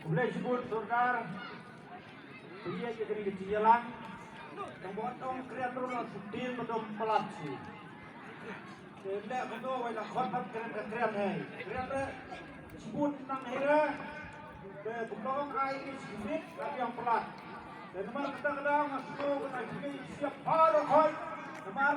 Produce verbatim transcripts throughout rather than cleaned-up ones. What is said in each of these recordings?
Khublei shibun Sordar. Phi ïa ka ri ka jingïalang. Tang ba ong kren ruh na sutin ba dom palat shi. Te leh ba do wai la khot ban kren ka kren hei. Kren re. Shibun nang hei re. Te kumba ong ai ni shibit la biang palat. Te namar kata ka daw nga sngewthuh ka na jingïasiap baroh khoi. Namar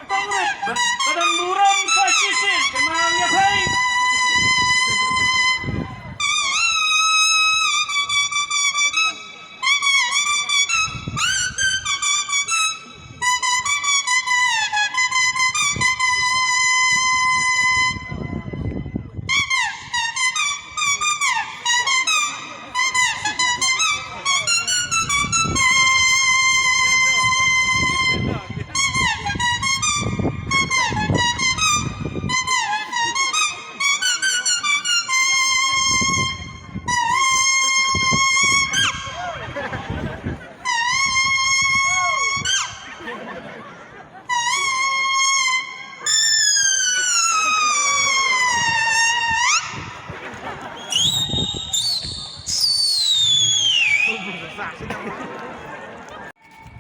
Congress, ba-, ba don burom sa shisien, kynmaw ïa phi.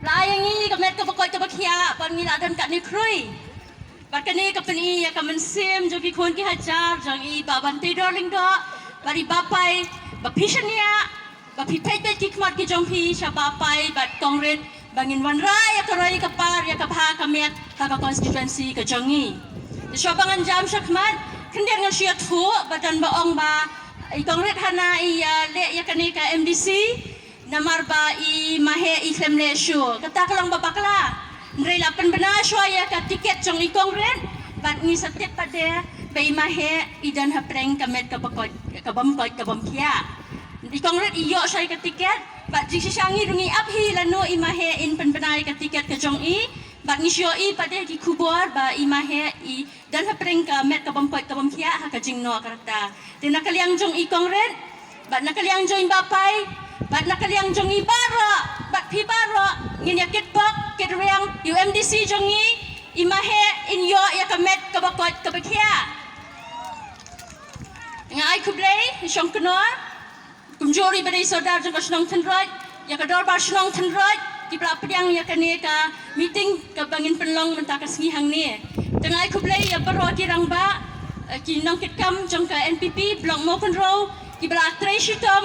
La ïa ngi ka met kaba koit kaba khiah, bad ngi la don katne khrui. Bad kane ka pyni ïa ka mynsiem jong ki khun ki hajar, jong i Bah Banteidor Lyngdoh, bad i Bah Pai, ba phi shaniah, ba phi peit beit ki khmat ki jong phi sha Bah Pai bad Congress, ba ngin wanrah ïa ka roi ka par, ïa ka bha ka miat ha ka constituency ka jong ngi. Te shuwa ba ngan jam shakhmat, khyndiat ngan shu ïathuh, ba don ba ong ba i Congress hana i ïaleh ïa kane ka M D C, namar ba i Maheh i khlem leh shuh. Kata ka long ba bakla. Hynrei la pynbna shuwa ïa ka tiket jong i Congress, bad ngi sa tip pat de ba i Maheh i don hapdeng ka met kaba koit, kabym koit kabym khiah. I Congress i ïoh shuwa ïa ka tiket, bad jingshisha ngi ruh ngi ap hi lano i Maheh in pynbna ïa ka tiket ka jong i, bad ngi shu ïohi pat de ki khubor ba i Maheh i don hapdeng ka met kabym koit kabym khiah ha ka jingnoh ka rta. Te na ka liang jong i Congress, bad na ka liang jong i Bah Pai, bad na ka liang jong i baroh, bad phi baroh, ngin ïa kitbok kitrwiang ïa u M D C jong ngi, i Maheh in ïoh ïa ka met kaba koit kaba khiah. Nga ai khublei, i Shongknor. Kumjuh ruh i ba dei sordar jong ka shnong Thynroit, ïa ka dorbar shnong Thynroit, kiba la pdiang ïa kane ka meeting kaba ngin pynlong mynta ka sngi hangne. Te nga ai khublei ïa baroh ki rangbah, eh, ki nongkitkam jong ka N P P Block Mawkynrew, kiba la trei shitom,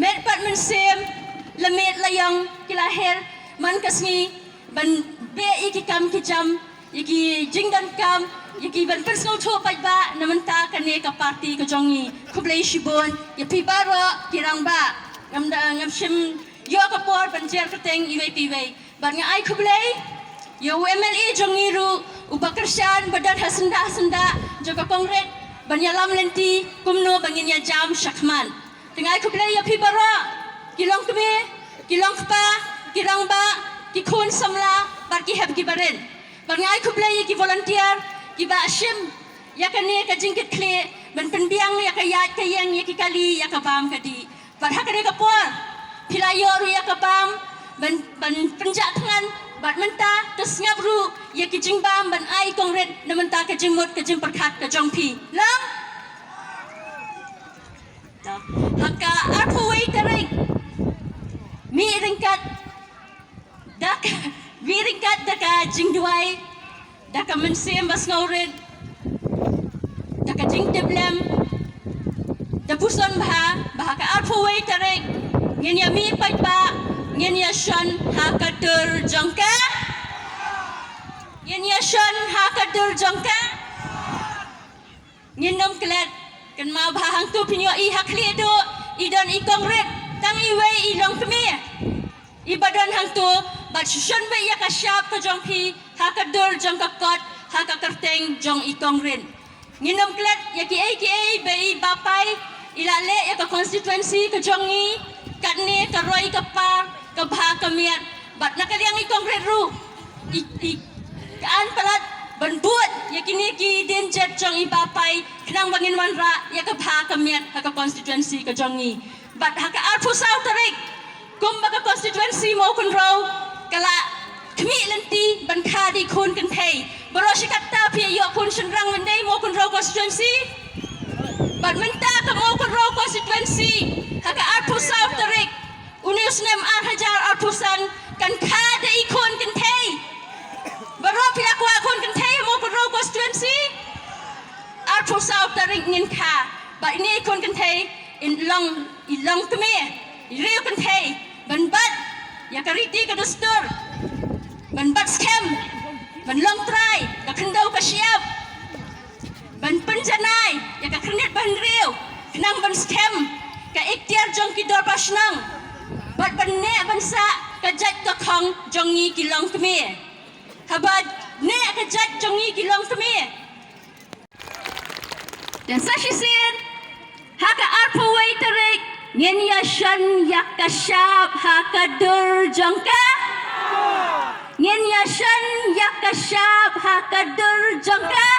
met bad mynsiem, la miet la ïong, ki la her man ka sngi ban beh ïa ki kam ki jam, ïa ki jingdonkam, ïa ki ban pynsngewthuh paidbah na mynta kane ka party ka jong ngi. Khublei shibun ïa phi baroh ki rangbah. Ngam da, ngam shym ïoh ka por ban jer kyrteng iwei pa iwei. Bad nga ai khublei ïa u M L A jong ngi ruh, u Bah Kyrshan, ba don ha syndah syndah jong ka Congress, ban ïalam lynti kumno ba ngin ïa jam shakhmat. Te nga ai khublei ïa phi baroh, ki longkmie, ki longkpa, ki rangbah, ki khun samla, bad ki hep ki barit. Bad nga ai khublei ïa ki volunteer kiba shim ïa kane ka jingkitkhlieh ban pynbiang ïa ka ïaid ka ïeng, ïa ki kali, ïa ka bam ka dih. Bad ha kane ka por phi la ïoh ruh ïa ka bam ban, ban pynjah thngan, bad mynta to sngap ruh ïa ki jingbam ban ai Congress na mynta ka jingmut ka jingpyrkhat ka jong phi. Long? Ha ka arphew wei tarik, mih ryngkat da ka, mih ryngkat da ka jingduwai, da ka mynsiem ba sngewrit, da ka jingtiplem, da puson bha, ba ha ka arphew wei tarik ngin ïa mih paidbah, ngin ïa shon ha ka dur jong ka, ngin ïa shon ha ka dur jong ka. Ngin ym klet, kynmaw ba hangto phin ïohi ha khlieh duh i don i Congress, tang iwei i longkmie i ba don hangto, bad shu shon beit ïa ka shap ka jong phi ha ka dur jong ka kot, ha ka kyrteng jong i Congress. Ngin ym klet ïa kiei kiei ba i Bah Pai i la leh ïa ka constituency ka jong ngi, katne ka roi ka par, ka bha ka miat, bad na ka liang i Congress ruh i, i, ka an palat ban bud ïa kine ki dienjat jong i Bah Pai khnang ba ngin wanrah ïa ka bha ka miat ha ka constituency ka jong ngi. Bad ha ka arphew saw tarik, kumba ka constituency Mawkynrew ka la khmih lynti ban kha da i khun kynthei. Baroh shi katta phi ïoh khun shynrang ban dei Mawkynrew constituency. Bad mynta ka Mawkynrew constituency ha ka arphew saw tarik une u snem ar hajar arphew san kan kha da i khun kynthei. Baroh phi la kwah khun kynthei ha Mawkynrew constituency. Arphew saw tarik ngin kha. Bad ine i khun kynthei in long, i long kmie, i riew kynthei ban bat ïa ka riti ka dustur, ban bat skhem, ban long trai ka khyndew ka shyiap, ban pynjanai ïa ka khyrnit ba hynriew khnang ban skhem ka iktiar jong ki dorbar shnong bad ban neh ban sah ka jait ka khong jong ngi ki long kmie. Haba neh ka jait jong ngi ki long kmie, te sa shisien ha ka arphew wei tarik ngin ïa shon ïa ka shap ha ka dur jong ka. Ngin ïa shon ïa ka shap ha ka dur jong ka.